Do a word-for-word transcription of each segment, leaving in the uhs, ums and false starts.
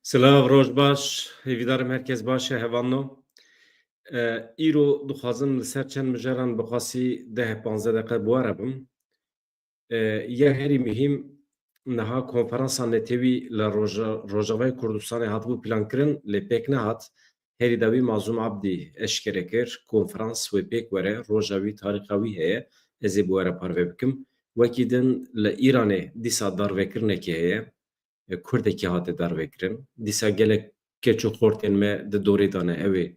Silav, roj baş. Hêvîdarim herkes baş e, hevalno. E, îro dixwazim li ser çend mijaran bi qasî deh panzdeh deqe bi we re bim. E, ya herî muhîm, niha konferansa netewî li Roja-, Rojavayê Kurdistanê hatibû plankirin, lê pêk nehat. Herî dawî Mazlûm Abdî eşkere kir, konferans wê pêk were, roja wî, tarîxa wî heye, ez ê bi we re parve bikim. Wekî din li Îranê dîsa darvekirinekê heye, e, Kurdekî hate darvekirin. Dîsa gelek keç û xortên me di dorê de ne, ew ê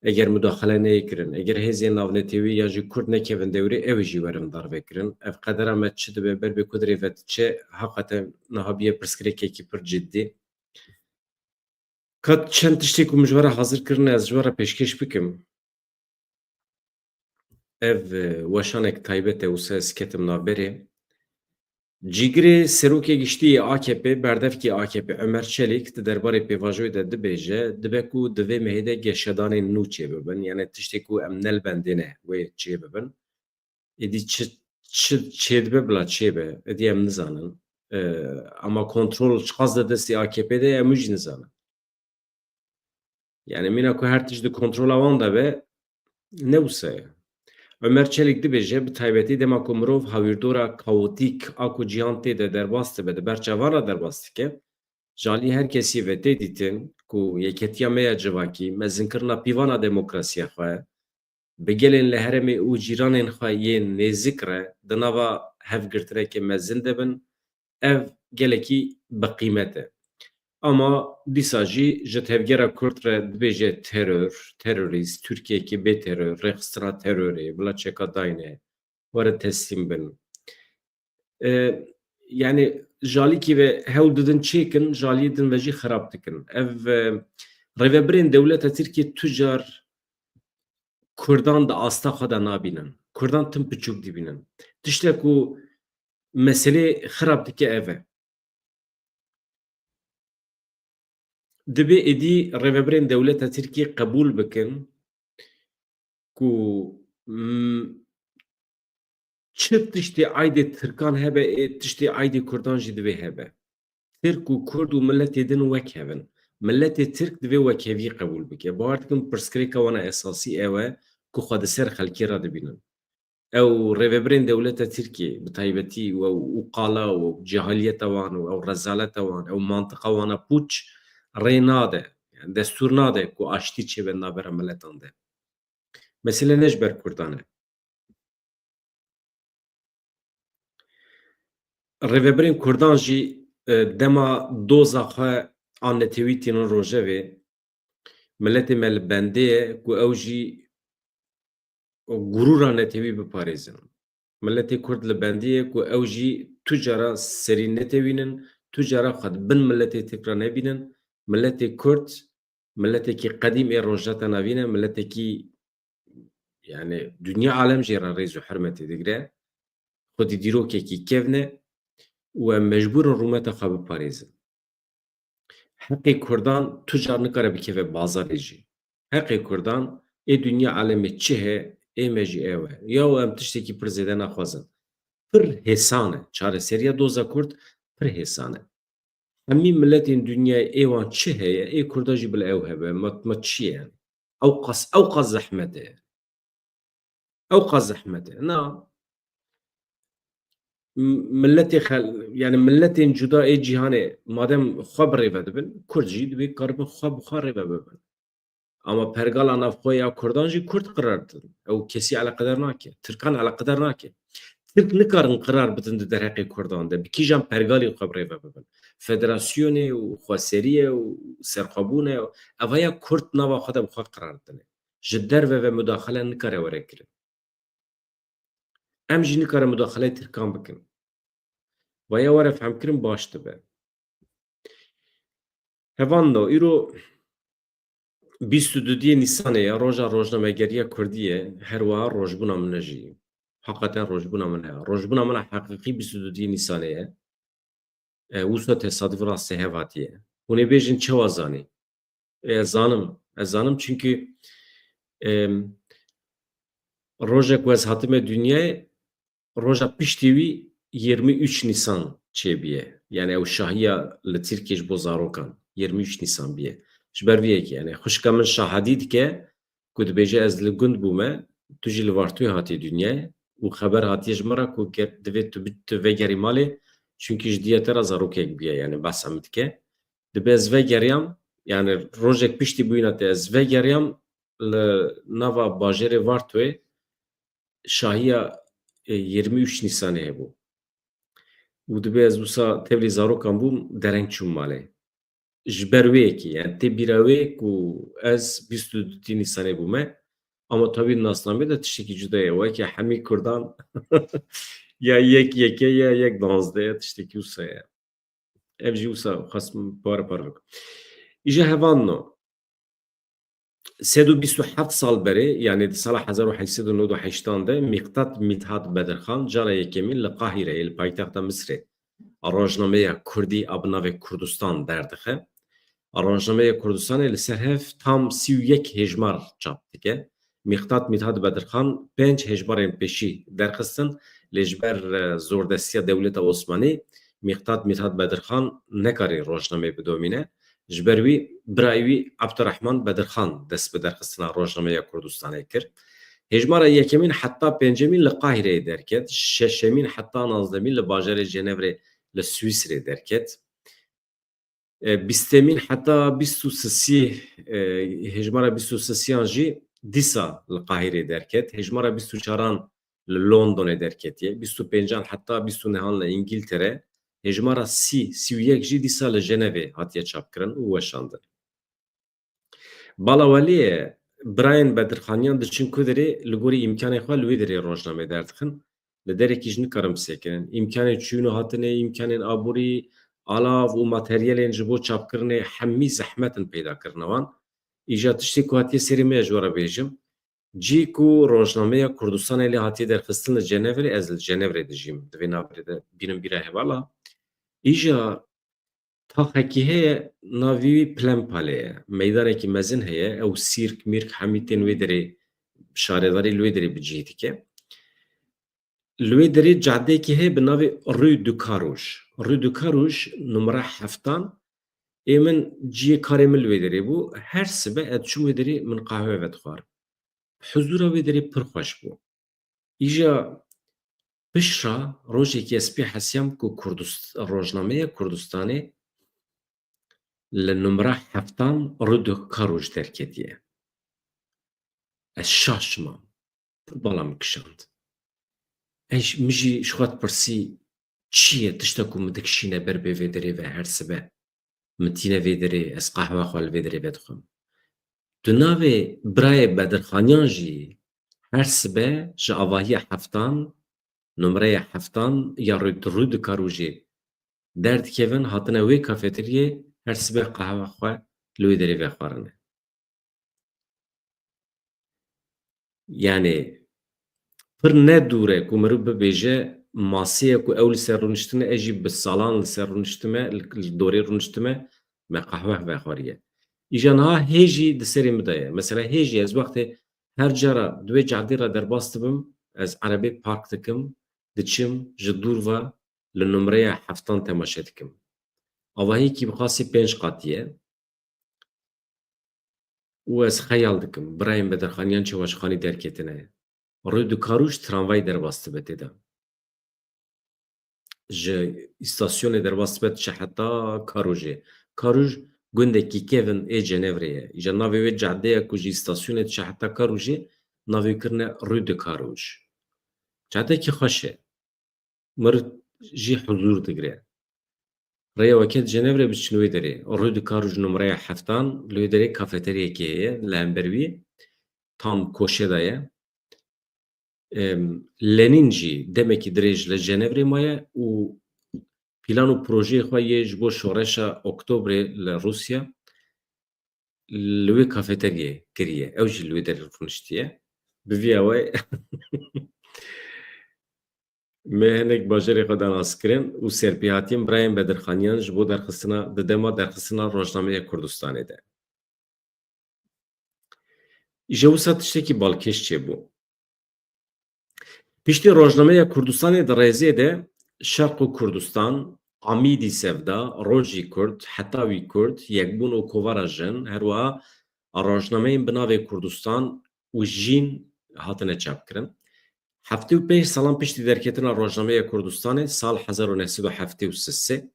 eger mudaxele neyê kirin, eger hêzên navnetewî yan jî Kurd nekevin dewrê, ew ê jî werin darvekirin. Ev qedera me çi dibe, ber bi ku dirê ve diçe, heqeten niha biye pirsgirêkekî pir ciddî. Ka çend tiştê ku min ji we re hazir kirine, ez ji we re pêşkêş bikim. Ev, e, weşanek taybet e, wisa ez ketim navberê. Cîgirê Serokê Giştî yê A K P, berdevkê A K P Ömer Çelik di derbarê pêvajoyê de dibêje, dibe ku di vê mehê de geşedanên nû çêbibin, yani tiştê ku em ne li bendê ne wê çêbibin. Êdî çi, çi çêdibe bila çêbe, êdî em nizanin. E, ama kontrol çiqas di destê A K P de ye, em wî jî nizanin. Yani mîna ku her tişt di kontrola wan de be, ne wisa ye. Ömer Çelik dibêje, bi taybetî dema ku mirov hawîrdora kaotîk a ku cîhan tê de derbas dibe, di ber çavan re derbas dike, ji alî her kesî ve tê dîtin ku yeketiya me ya civakî, mezinkirina pîvana demokrasiya xwe, bi gelên li herêmê û cîranên xwe yên nêzik re di nava hevgirtinekê mezin de bin, ev gelekî biqîmet e. Ama dîsa jî ji tevgera Kurd re dibêje teror, terorîst, Tirkiyeyekî bê teror, rêxistina terorê, bila çeka dayne, were teslîm bin. E, yani ji alîkî ve hewl didin çêkin, ji aliyê din ve jî xirab dikin. Ev, e, rêvebirên dewleta Tirkiyê tu car Kurdan di asta xwe de nabînin. Kurdan tim piçûk dibînin. Tiştek ku meselê xirab dike ev e. Dibe êdî rêvebirên dewleta Tirkiyê qebûl bikin ku, m, çi tiştê aydê Tirkan hebe, ê tiştê aydê Kurdan jî divê hebe. Tirk û Kurd û miletê din wek hev in. Miletê Tirk divê wekhevî qebûl bike. Bawer dikim pirsgirêka wana esasî ew e ku xwe di ser xelkê re dibînin. Ew rêvebirên dewleta Tirkiyê, bi taybetî û ew û qala û ew cahiliyeta wan û ew rezaleta wan, ew mantiqa wana pûç rê nade, yani destûr nade ku aştî çêbe navbera miletan de. Mesele ne ji ber Kurdan e. Rêvebirên Kurdan jî, e, dema doza xwe a netewî tînin rojevê, miletê me li bendê ye ku ew jî gurûra netewî biparêzin. Miletê Kurd li bendê ye ku ew jî tu cara serî netewînin, tu cara xwe di bin miletê Tirk re nebînin. Miletê Kurd, miletekî qedîm ê Rojhilata Navîn e, miletekî, yani, dinya alem jê re rêz û hurmetê digire. Xwedî dîrokekî kevn e û em mecbûr in rûmeta xwe biparêzin. Heqê Kurdan tu car nikare bikeve bazarê jî. Heqê Kurdan ê dinya alemê çi heye, ê me jî ew e. Ya û em tiştekî pir zêde naxwazin. Pir hêsan e. Çareseriya doza Kurd pir hêsan e. Hemî miletên dinyayê ê wan çi heye, ê Kurda jî bila ew hebe. Ma, ma çi ye yani? Ew qas, ew qas zehmet e. Ew qas zehmet e. Na. M-, miletê xel-, yani miletên cuda ê cîhanê madem xwe bi rê ve dibin, Kurd jî divê karibin xwe bi xwe rê ve bibin. Ama pergala navxwe ya Kurdan jî Kurd qirar didin. Ew kesî eleqedar nake. Tirkan eleqedar nake. Tirk nikarin qirar bidin di derheqê Kurdan de. Bi kîjan pergalî xwe bi rê ve bibin. Federasyonê û xweseriyê û serxwebûnê û eva ya Kurd nava xwe de bi xwe qirar didine. Ji derve ve mudaxele nikare were kirin. Em jî nikarin mudaxeleyê Tirkan bikin. Vaya were fehmkirin baş dibe. Hevalno, îro bîst û dudiyê Nîsanê ye, roja rojnamegeriya Kurdî ye, her wiha rojbûna min e jî. Heqeten rojbûna min e. Rojbûna min a heqîqî bîst û dudiyê Nîsanê ye. E, wisa tesaduf rastê hev hatiye. Hûn ê bêjin çawa zanî? E, ez zanim. Ez zanim çünkü, em, roja ku ez hatime dinyayê, roja piştî wî yirmi üç Nîsan çêbûye. Yani ew şahiya li Tirkiyê ji bo zarokan. yirmi üç Nîsan bûye. Ji ber vê yekê, yani xwişka min şahadî dike ku dibêje ez li gund bûme, tu jî li Vartoyê hatî dinyayê û xeber hatiye ji min re ku ger divê tu bi-, tu vegerî malê, çunkî ji diya te re zarokek bûye, yani behsa min dike. Dibe ez vegeriyam, yani rojek piştî bûyîna te ez vegeriyam, li nava bajarê Vartoyê şahiya, e, yirmi üç Nîsanê hebû. Û dibe ez wisa tevlî zarokan bûm, dereng çûm malê. Ji ber wê yekê, yani tê bîra wê ku ez bîst û duyê Nîsanê bûme, ama tabî nasnamê de tiştekî cuda ye. Weke hemî Kurdan ya yek yekê ya yek danzdeh ye, tiştekî wisa ye. Ev jî wisa xwest pare pare bikim. Îja hevalno, sed û bîst û heft sal berê, yani di sala hezar û heşt sed û nod û heştan de Miqdat Mithat Bedirxan cara yekemîn li Qahireyê, li paytexta Misirê, rojnameya kurdî a bi navê Kurdistan derdixe. Rojnameya Kurdistanê li ser hev tam sî û yek hêjmar çap dike. Miqdat Mithat Bedirxan pênc hêjmarên pêşî derxistin, lê ji ber, e, zordestiya dewleta Osmanî, Miqdat Mithat Bedirxan nekarî rojnameyê bidomîne. Ji ber wî birayê wî Abdurrahman Bedirxan dest bi derxistina rojnameya Kurdistanê kir. Hêjmara yekemîn heta pêncemîn li Qahireyê derket, şeşemîn heta nazdemîn li bajarê Cenevrê li Swîsrê derket. E, bîstemîn heta bîst û sisî, e, hêjmara bîst û sisiyan jî dîsa li Qahirê derket. Hêjmara bîst û çaran li Londonê derketiye. Bîst û pêncan heta bîst û nehan li Îngiltere. Hêjmara sî, sî û yek jî dîsa li Jenevê hatiye çapkirin û weşandin. Bala welê ye, birayên Bedirxaniyan diçin ku derê li gorî îmkanê xwe li wê derê rojnamê derdixin. Li derekî jî nikarin bisekinin. Îmkanê çûn û hatinê, îmkanên aborî, alav û materyalên ji bo çapkirinê hemî zehmet in peydakirina wan. Îja tiştê ku hatiye serê me ye ji we re bêjim. Cî ku rojnameya Kurdistanê lê hatiye derxistin li Cenevrê, ez li Cenevrê dijîm. Di vê navê de bînim bîra hevala. Îja taxekî heye, navê wî Plenpalê ye. Meydanekî mezin heye. Ew sîrk, mîrk hemî tên wê derê, şaredarî li wê derê bi cih dike. Li wê derê cadeyekî heye bi navê Rue du Carouge. Rue du Carouge numara heftan. Ê min ciyê karê min li wê derê bû. Her sibe ez diçûm wê derê min qehwe vedixwar. Huzûra wê derê pir xweş bû. Îja pişra rojekê ez pê hesiyam ku Kurdist-, rojnameya Kurdistanê li numara heftan Rue du Carouge derketiye. Ez şaş mam. Pir bala min kişand. Ez, min jî ji xwe dipirsî, çi ye tişta ku min dikişîne ber bê vê derê ve her sibe? Min tîne vê derê, ez qehwa xwe li vê derê vedixwim. Di navê birayê Bedirxaniyan jî her sibe ji avahiya heftan, numreya heftan ya Rue du, Rue du Carouge jî derdikevin, hatine wê kafeteryê, her sibe qehwa xwe li wê derê vexwarine. Yani pir ne dûr e ku mirov bibêje, masê ye ku ew li ser rûniştine, ez jî bi salan li ser rûniştime, li, li dorê rûniştime, me qehwe vexwariye. Îja niha hê jî di serê min de ye. Mesela hê jî ez wextê her cara di wê cadê re derbas dibim, ez erebê park dikim, diçim, ji dûr ve li numreya heftan temaşe dikim. Avahiyekî bi qasî pênc qatî ye. Û ez xeyal dikim, birayên Bedirxaniyan çawa ji xanî derketine. Rue du Carouge tramvay derbas dibe tê de. Ji îstasyonê derbas dibe diçe heta Carouge. Carouge gundekî kevin ê Cenevrê ye. Îja navê wê cadeya ku ji îstasyonê diçe heta Carouge navê kirine Rue du Carouge. Cadekî xweş e. Mirov jî huzûr digire. Rêya weke di Cenevrê biçin wê derê. Rue du Carouge numreya heftan, li wê derê kafeteryekê heye, li hember wî tam koşe de ye. Em, Lenîn jî demekî dirêj li Cenevrê maye û plan û projeyê xwe yê ji bo şoreşa Oktobrê li Rûsya li wê kafeteryê kiriye. Ew jî li wê derê rûniştiye. Bi vî awayî me hinek bajarê xwe da naskirin û serpêhatiyên birayên Bedirxaniyan ji bo derxistina, di dema derxistina rojnameya Kurdistanê de. Îja wisa tiştekî balkêş çêbû. Piştî rojnameya Kurdistanê di rêzê de Şerq û Kurdistan, Amîdî Sevda, Rojî Kurd, Heta Wî Kurd, Yekbûn û Kovara Jin, her wiha rojnameyên bi navê Kurdistan û Jîn hatine çapkirin. Heftê û pênc salan piştî derketina rojnameya Kurdistanê, sal hezar û neh sed û heftê û sê,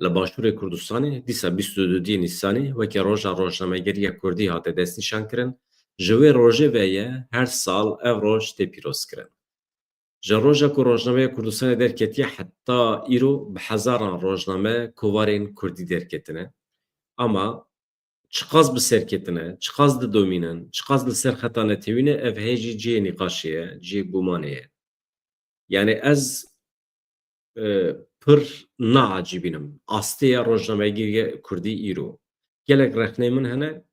li Başûrê Kurdistanê, dîsa bîst û duyê Nîsanê, weke roja rojnamegeriya Kurdî hate destnîşankirin. Ji wê rojê ve ye her sal ev roj tê pîrozkirin. Ji roja ku rojnameya Kurdistanê derketiye heta îro bi hezaran rojname kovarên Kurdî derketine. Ama çiqas bi ser ketine, çiqas didomînin, çiqas li ser xeta netewî ne, ev hê jî cihê nîqaşê ye, cihê gumanê ye. Yani ez, e, pir naecibînim. Astê ya rojnamegeriya Kurdî îro. Gelek rexneyê min hene,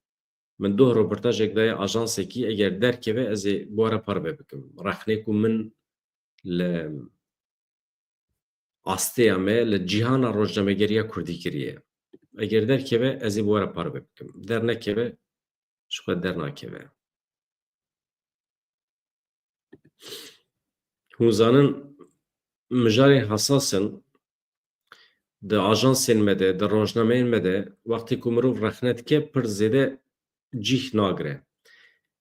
min doh roportajek daye ajansekî, eger derkeve ez ê bi we re parve bikim. Rexnê ku min li astêya me, li cîhana rojnamegeriya Kurdî kiriye. Eger derkeve ez ê bi we re parve bikim. Dernekeve, ji xwe dernakeve. Hûn zanin, mijarên hesas in. Di ajansên me de, di rojnameyên me de, wextê ku mirov rexne dike, pir zêde cîh nagire.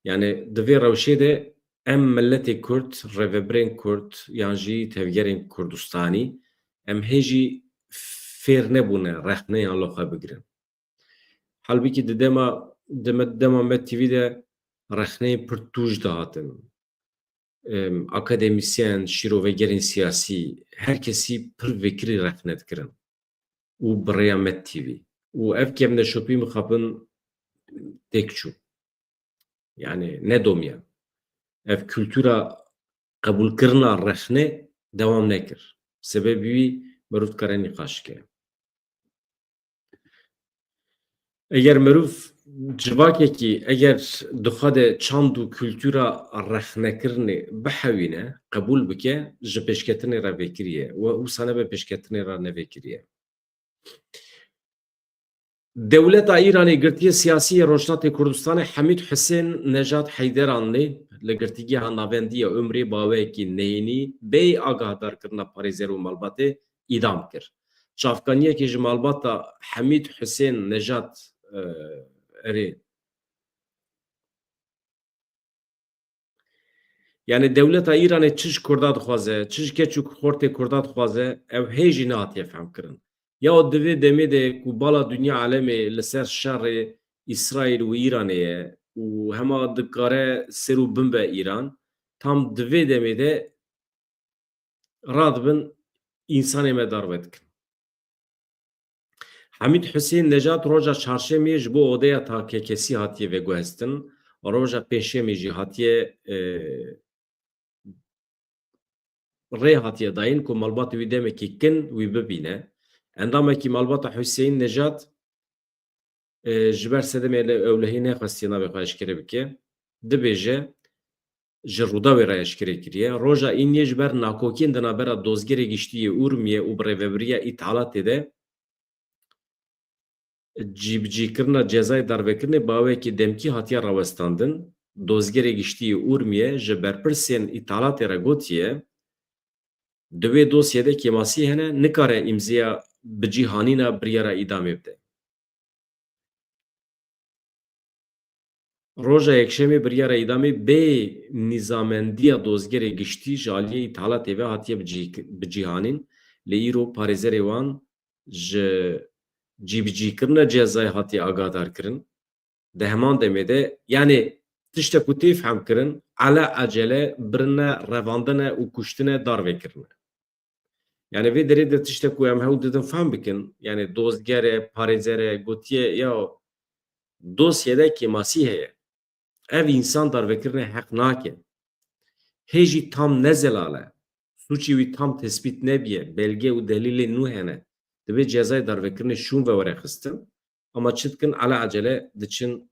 Yani di vê rewşê de em miletê Kurd, rêvebirên Kurd yan jî tevgerên Kurdistanî, em hê jî fêr nebûne rexneyan li xwe bigirin. Halbûkî di dema, di me, dema Med T V de rexneyên pir tûj dihatin. Em, akademîsyen, şîrovegerên siyasî, her kesî pir vekirî rexne dikirin û bi rêya Med T V. Û ev kevneşopî mixabin têk çû. Yani nedomiya. Ev kultura qebûlkirina rexne dewam nekir. Sebebî wî mirov dikare nîqaş ke. Eger mirov civakekî, eger di xwe de çand û kultura rexnekirinê bihewîne, qebûl bike, ji pêşketinê re vekirî ye. We wisa nebe pêşketinê re nevekirî ye. Dewleta Îranê girtiyê siyasî yê Rojhilatê Kurdistanê Hemîd Husên Nejad Heyderanlî li Girtîgeha Navendî ya Umrê bi awayekî neyînî bêyî agahdarkirina parêzer û malbatê îdam kir. Çavkaniyekê ji malbata Hemîd Husên Nejad, e, erê. Yani dewleta Îranê çi ji Kurda dixwaze, çi ji keç û xortê Kurda dixwaze, ew hê jî nehatiye fehmkirin. Ya di vê demê de ku bala dinya alemê li ser şerê Îsraîl û Îranê ye û hema dikare ser û bin be Îran, tam di vê demê de radibin însanê me darve dikin. Hemîd Husên Nejad roja çarşemê ji bo odeya takekesî hatiye veguhestin, roja pêşemê jî hatiye, e, rê hatiye dayîn ku malbatê wî demekî kin wî bibîne. Endamekî malbata Husên Nejad, e, ji ber sedemê li ewlehî nexwestiye navê xwe eşkere bike. Dibêje, ji Rûdawê re eşkere kiriye. Roja Îniyê ji ber nakokiyên di navbera Dozgerê Giştî yê Urmiyê û bi rêvebiriya îtihalatê de cîbicîkirina cezayê darvekirinê bi awayekî demkî hatiye rawestandin. Dozgerê Giştî yê Urmiyê ji berpirsên îtihalatê re gotiye, di wê dosyê de kêmasî hene, nikare îmzeya bicîhanîna biryara îdamê bide. Roja Yekşemê biryara îdamê bê nîzamendiya Dozgerê Giştî ji aliyê îtihalatê ve hatiye bicî-, bicîhanîn, lê îro parêzerê wan ji cîbicîkirina cezayê hatiye agahdar kirin. Di heman demê de, yanî tiştek ku tê fehmkirin, ele ecele birine, revandine û kuştine darve kirine. Yani vê derê de tiştek ku em hewl didin fehm bikin, yani dozger e, parêzer e, gotiye ya dosyê de kêmasî heye. Ev însan darvekirinê heq nake. Hê jî tam ne zelal e. Sûcê wî tam tespît nebiye, belge û delîlê nû hene. Divê cezayê darvekirinê şûn ve were xistin. Ama çi dikin, ele ecele diçin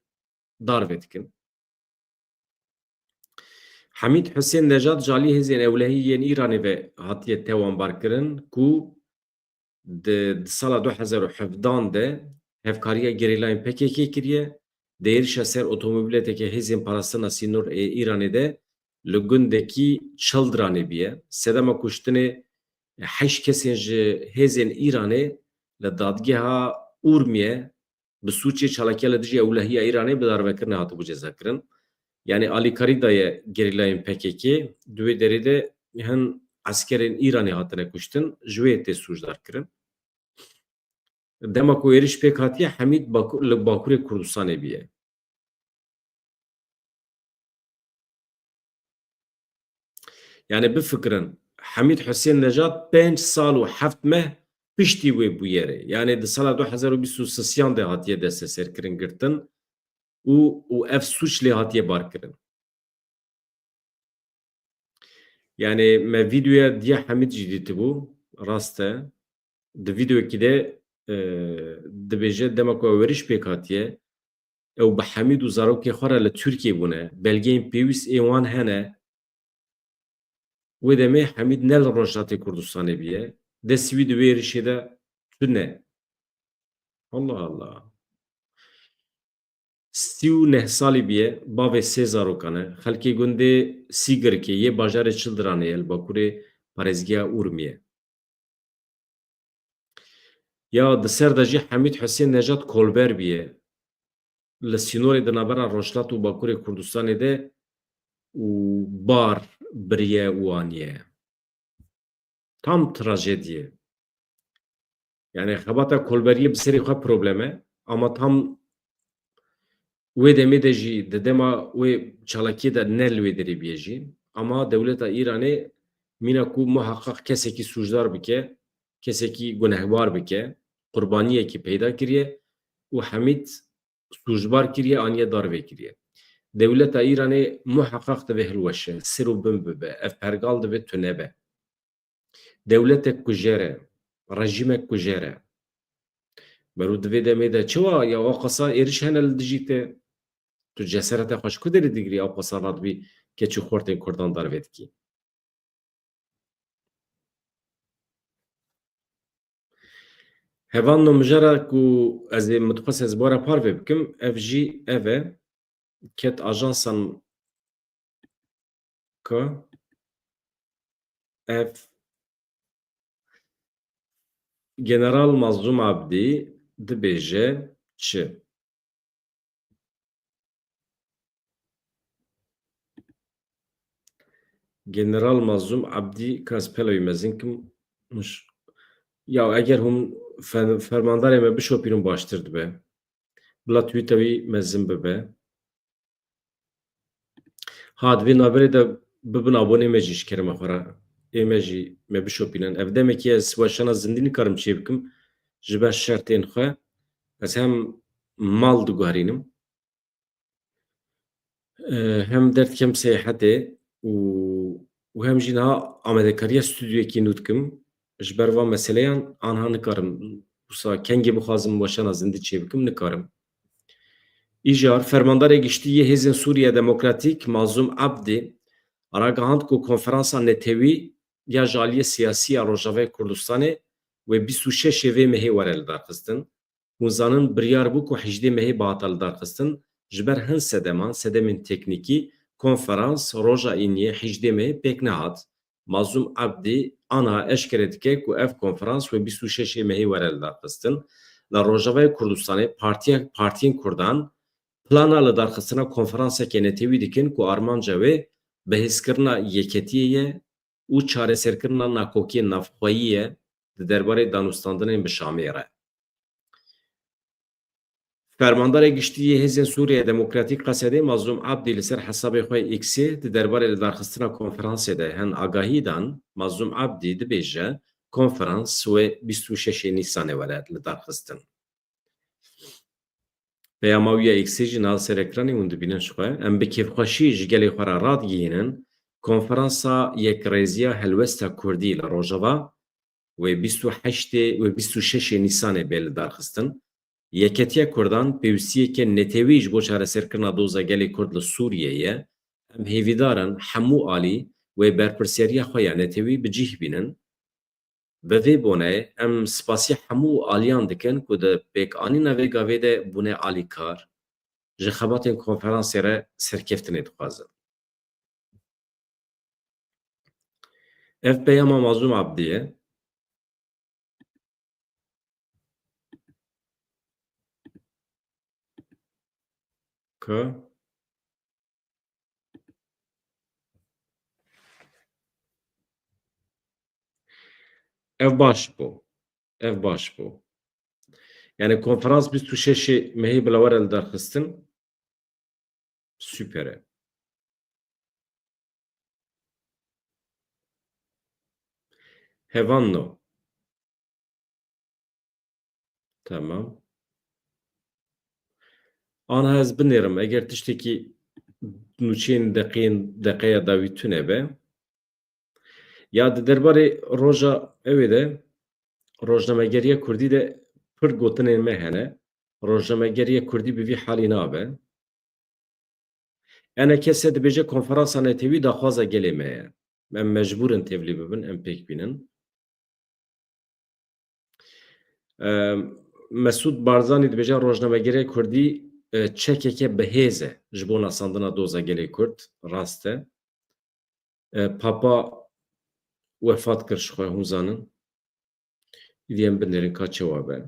darve dikin. Hemîd Husên Nejad ji alî hêzên ewlehî yên Îranê ve hatiye tewanbarkirin ku di, di sala du hezar û hevdan de hevkariya gerîlayên P K K kiriye, di êrişa ser otomobîleteke hêzên parastina sînor ê Îranê de li gundekî Çildiranê bîye. Sedema kuştinê, Heşt kesên ji hêzên Îranê li dadgeha Urmiye bi sûcê çalakiya li dijî ewlehiya Îranê bi darvekirinê hatibû cezakirin. Yanî alîkarî daye gerîlayên P K K, di wê derê de hin eskerên Îranê hatine kuştin, ji wê tê sûcdar kirin. Dema ku êriş pêk hatiye, Hemîd Baku-, li Bakurê Kurdistanê bûye. Yani bifikirin, Hemîd Husên Nejad pênc sal û heft meh piştî wê bûyerê, yani di sala du hezar û bîst û sisiyan de hatiye desteserkirin, girtin û, û ev sûc lê hatiye barkirin. Yani me vîdeoya diya Hemîd jî dîtibû, rast e. Di vîdeoyekî de, e, dibêje dema ku ew êriş pêk hatiye, ew bi Hemîd û zarokê xwe re li Tirkiyê bûne. Belgeyên pêwîst ê wan hene. Wê demê Hemîd ne li Rojhilatê Kurdistanê bûye. Destî wî di wê êrişê de tune. Allah Allah. Sî û neh salî bûye, bavê sê zarokan e. Xelkê gundê Sîgirkê yê bajarê Çildiranê ye, li bakurê parêzgeha Urmiyê. Ya di ser de jî Hemîd Husên Nejad kolber bûye. Li sînorê di navbera Rojhilat û Bakurê Kurdistanê de û bar biriye û aniye. Tam trajediye. Yani xebata kolberiyê bi serê xwe problem e, ama tam wê demê de jî, di dema wê çalakiyê de ne li wê derê bûye jî. Ama dewleta Îranê mîna ku muheqeq kesekî sûcdar bike, kesekî gunehbar bike, qurbaniyekî peyda kiriye û Hemîd sûcbar kiriye, aniye darvê kiriye. Dewleta Îranê muheqeq divê hilweşe, ser û bin bibe, ev pergal divê tune be. Dewletek kujer e, rejîmek kujer e. Merû di vê demê de çawa ya o qasa êriş hene li dijî te? Tu cesereta xwe ji ku derê digirî, o qasa radibî keç û xortên Kurdan darvê dikî? Hevalno, mijara ku ez ê, min dixwest ez bi we re parve bikim, ev jî ev e. Ket ajansan ka ev General Mazlûm Abdî dibêje çi? General Mazlûm Abdî, ka ez pela wî mezin kim, miş-, ya eger hûn fer-, fermandarê me bişopînin baştir dibe. Bila tweeta wî mezin bibe. Ha, di vê navberê de bibin abonê me jî ji kerema xwe re. Ê me jî me bişopînin. Ev demekî ez weşana zindî nikarim çêbikim. Ji ber şertên xwe ez hem mal diguherînim, e, hem derdikem seyahete û, û hem jî niha amadekariya stûdyoyekî nû dikim. Ji ber van meseleyan anha nikarim. Wisa kengê bixwazim weşana zindî çêbikim, nikarim. Îcar, Fermandarê Giştî yê Hêzên Sûriya Demokratîk Mazlûm Abdî ragihand ku konferansa netewî ya ji aliyê siyasî ya Rojavayê Kurdistanê wê bîst û şeşê vê mehê were lidarxistin. Hûn zanin, biryar bû ku hejdê mehê bihata lidarxistin, ji ber hin sedeman, sedemên teknîkî, konferans roja îniyê hejdê mehê pêk nehat. Mazlûm Abdî aniha eşkere dike ku ev konferans wê bîst û şeşê mehê were lidarxistin. Li Rojavayê Kurdistanê partiye-, partiyên Kurdan plana lidarxistina konferanseke netewî dikin ku armanca wê bihêzkirina yeketiyê ye û çareserkirina nakokiyên navxweyî ye di derbarê danûstandinên bi Şamê re. Fermandarê Giştî yê Hêzên Sûriya Demokratîk, Qesedê, Mazlûm Abdî li ser hesabê xwe yê X-ê di derbarê lidarxistina konferansê de hin agahî dan. Mazlûm Abdî dibêje, konferans wê bîst û şeşê Nîsanê were lidarxistin. Peyama wî ya X-ê jî niha ser ekranê hûn dibînin ji xwe. Em bi kêfxweşî ji gelê xwe re radigihînin, konferansa yekrêziya helwesta Kurdî li Rojava wê bîst û heştê, wê bîst û şeşê Nîsanê bê lidarxistin. Yeketiya Kurdan pêwîstiyeke netewî ji bo çareserkirina doza gelê Kurd li Sûriyê ye. Em hêvîdar in hemû alî wê berpirsiyariya xwe ya netewî bi cih bînin. Bi vê boneyê em spasiya hemû aliyan dikin ku di pêkanîna vê gavê de bûne alîkar, ji xebatên konferansê re serkeftinê dixwazin. Ev peyama Mazlûm Abdî ye. Ha? Ev baş bû. Ev baş bû. Yani konferans bîst û şeş mehî bila were li dar xistin. Super e. Hevan no. Tamam. Ana ez binêrim, eger tiştekî nûçeyên deqeyên, deqeya dawî tune be. Ya di derbarê roja ewê de, rojnamegeriya kurdî de pir gotinên me hene. Rojnamegeriya kurdî bi vî halî nabe. Ene kese dibêje konferansa netewî daxwaza gelê me ye. Em mecbûr in tevlî bibin, em pêk bînin. Em, Mesûd Barzanî dibêje rojnamegerê kurdî, e, çekeke bi hêz e ji bo nasandina doza gelê kurd. Rast e. E, Papa wefat kir, ji xwe hûn zanin. Îdî em binêrin ka çawa be.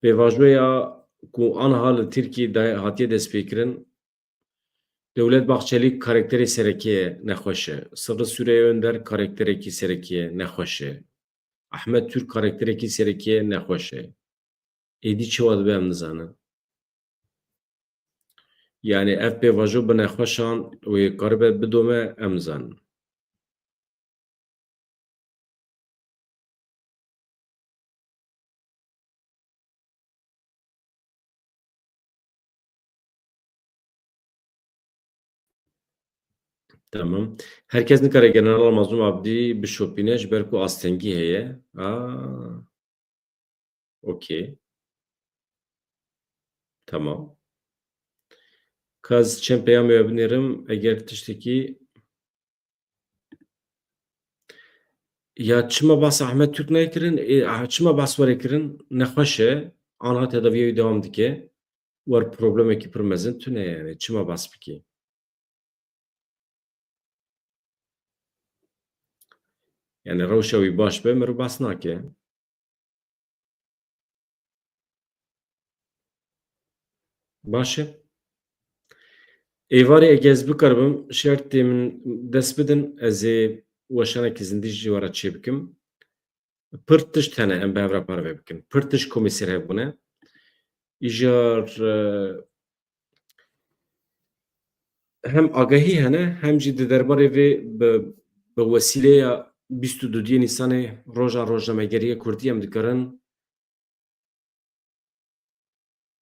Pêvajoya ku anha li Tirkiyê de hatiye destpêkirin, Dewlet Bahçelî karakterê sereke ye, nexweş e. Sirri Süreyya Önder karakterekî sereke ye, nexweş e. Ahmet Türk karakterekî sereke ye, nexweş e. Êdî çawa dibe em nizanin. Yani ev pêvajo bi nexweşan wê karibe bidome, em nizanin. Tamam. Herkes nikare General Mazlum Abdî bişopîne, ji ber ku astengî heye. Aa. Okey. Tamam. Ka ez çend peyamê we binêrim, eger tiştekî Ya çima bas Ahmet Türk nekirin? E, ah, çima bas were kirin? Nexweş e. Anha tedaviya wî dewam dike. Wer problemekî pir mezin tune yani. Çima bas bikî? Yani rewşa wî baş be, mirov bas nake. Baş e. Êvarê ege ez bikaribim, şertê min dest bidin, ez ê weşanekî zindî ji we re çêbikim. Pir tişt hene, em bi hev re parve bikin. Pir tişt komî ser hev bûne. Îjar, e, hem agahî hene, hem jî di derbarê vê bi, bi wesîleya bîst û duyê Nîsanê, roja rojnamegeriyê kurdî, em dikarin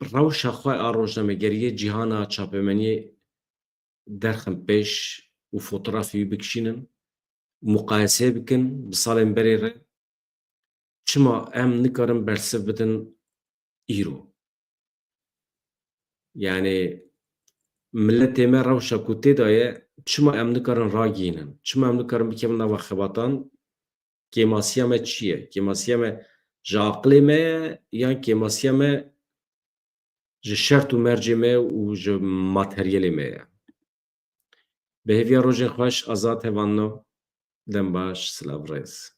rewşa xwe a rojnamegeriyê cîhana çapemeniyê derxin pêş û fotografê wî bikişînin, muqayese bikin bi salên berê re. Çima em nikarin bersiv bidin îro? Yani miletê me rewşa ku tê de ye, çima em nikarin ragihînin? Çima em nikarin bikevin nava xebatan? Kêmasiya me çi ye? Kêmasiya me ji aqilê me ye yan kêmasiya me ji şert û mercê me û ji materyelê me ye? Bi hêviya rojên xweş, Azad Hevanno. Dem baş, silav, rêz.